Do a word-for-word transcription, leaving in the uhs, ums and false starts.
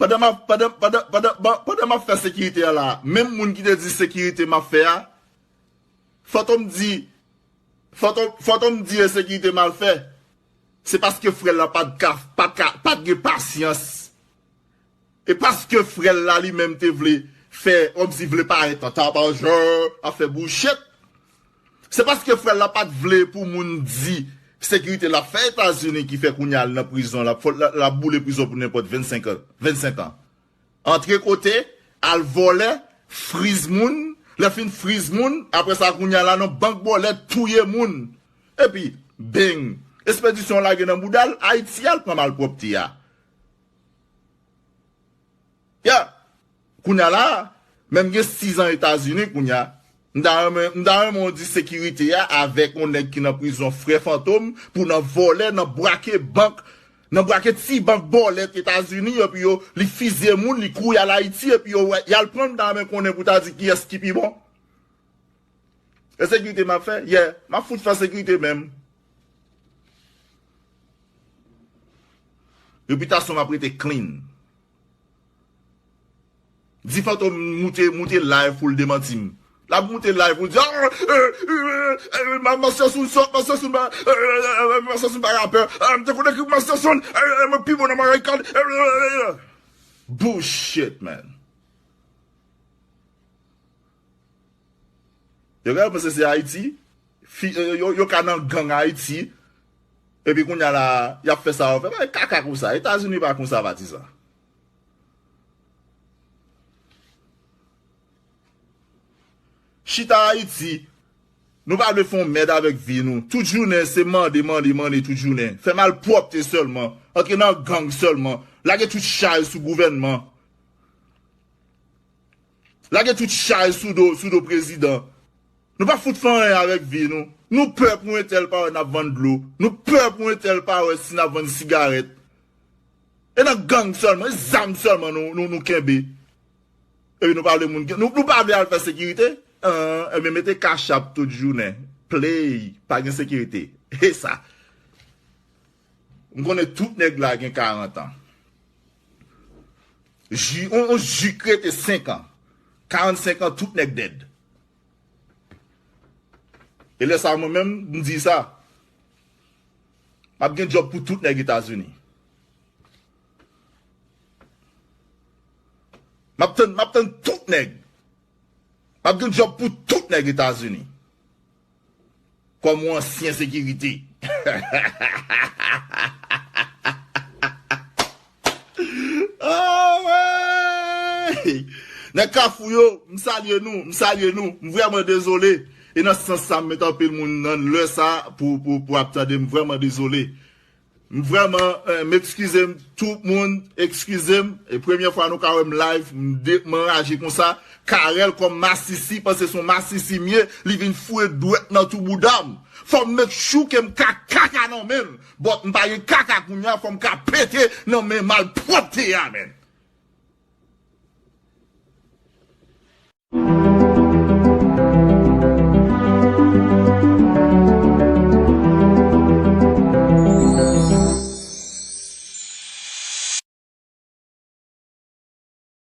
Pandan m ap, pandan, pandan, pandan, ban- pandan m ap fè sekirite a la, menm moun ki te di sekirite m ap fè a, Fantom di, Fantom, Fantom di e sekirite m al fè. Se paske frè l la pa t ka, pa t ka, pa t gen pasyans. E paske frè l la li menm te vle fè, kòmsi vle parèt an tabajan, ap fè bouchèt. Se paske frè l la pa t vle pou moun di sekirite l ap fè Etazini ki fè kounye a l nan prizon, l ap, l ap, l ap boule prizon pou nenpòt vennsenk an, vennsenk an. Antre kote, al vòlè, friz moun, lè fin friz moun, apre sa kounye a la nan bank bòlèt touye moun. Epi, beng, espedisyon lage nan bouda l, Ayiti al pran malpwòpte a. Ya, kounye a la, menm gen sis an Etazini kounye a, m ta renmen, m ta renmen w di sekirite a avèk yon nèg ki nan prizon, frè Fantom, pou nan vòlè, nan brake bank, nan brake ti bank bòlèt Etazini, epi yo, li fizye moun, li kouri al Ayiti, epi yo, y al pran l, m ta renmen konnen pou ta di kiyès ki pi bon. E sekirite m ap fè? Yeah, m ap fout fè sekirite menm. Repitasyon m ap rete clean. Di Fantom moute, moute live pou l demanti m. L ap moute live pou l di, ah, eh, eh, eh, eh, ma- Master Sound sòt, Master Sound pa, eh, eh, eh, Master Sound pa rapè. Ah, m te konnen ki Master Sound, eh, eh, mwen pi bon nan Marikad. Eh, eh, eh, eh. Bullshit, man. Yo ka panse se Ayiti. Fi- yo, yo, yo ka nan gang Ayiti. Epi kounye a la, y ap fè sa yo fè. Bagay kaka konsa. Etazini pa konsa, patizan. Chita Ayiti, nou pa vle fè yon mèd avèk vi nou. Tout jounen, se mande, mande, mande tout jounen. Fè malpwòpte sèlman. Antre nan gang sèlman. Lage tout chay sou gouvènman. Lage tout chay sou do, sou do prezidan. Nou pa fout fè anyen avèk vi nou. Nou pè pou entèl pa wè n ap vann dlo. Nou pè pou entèl pa wè si n ap vann sigarèt. E nan gang sèlman, e zam sèlman nou, nou, nou kenbe. Epi nou pa vle moun, nou, nou pa vle al fè sekirite? An, ebyen mete kachap tout jounen. Play, pa gen sekirite. E sa. M konnen tout nèg la gen karant an. Ji, on, on jik rete senk an. Karannsenk an, tout nèg dead. E lè sa, mwen menm, m di sa. M ap gen djòb pou tout nèg Etazini. M ap tann, m ap tann tout nèg. M ap gen djòb pou tout nèg Etazini. Kòm yon ansyen sekirite. Ah, wey! Nèg Kafou yo, m salye nou, m salye nou. M vrèman dezole. E nan sans sa, m met anpil moun nan lè sa pou, pou, pou ap tande m. Vrèman dezole. M vrèman, eh, m ekskize m, tout moun, ekskize m. E premyè fwa nou ka wè m live, m de-, m anraje konsa. Carel kòm masisi, panse se yon masisi m ye, li vin foure dwèt nan tou bouda m. Fò m make sure ke m ka kaka nan men l. But m pa gen kaka kounye a, fò m ka pete nan men malpwòpte a, man.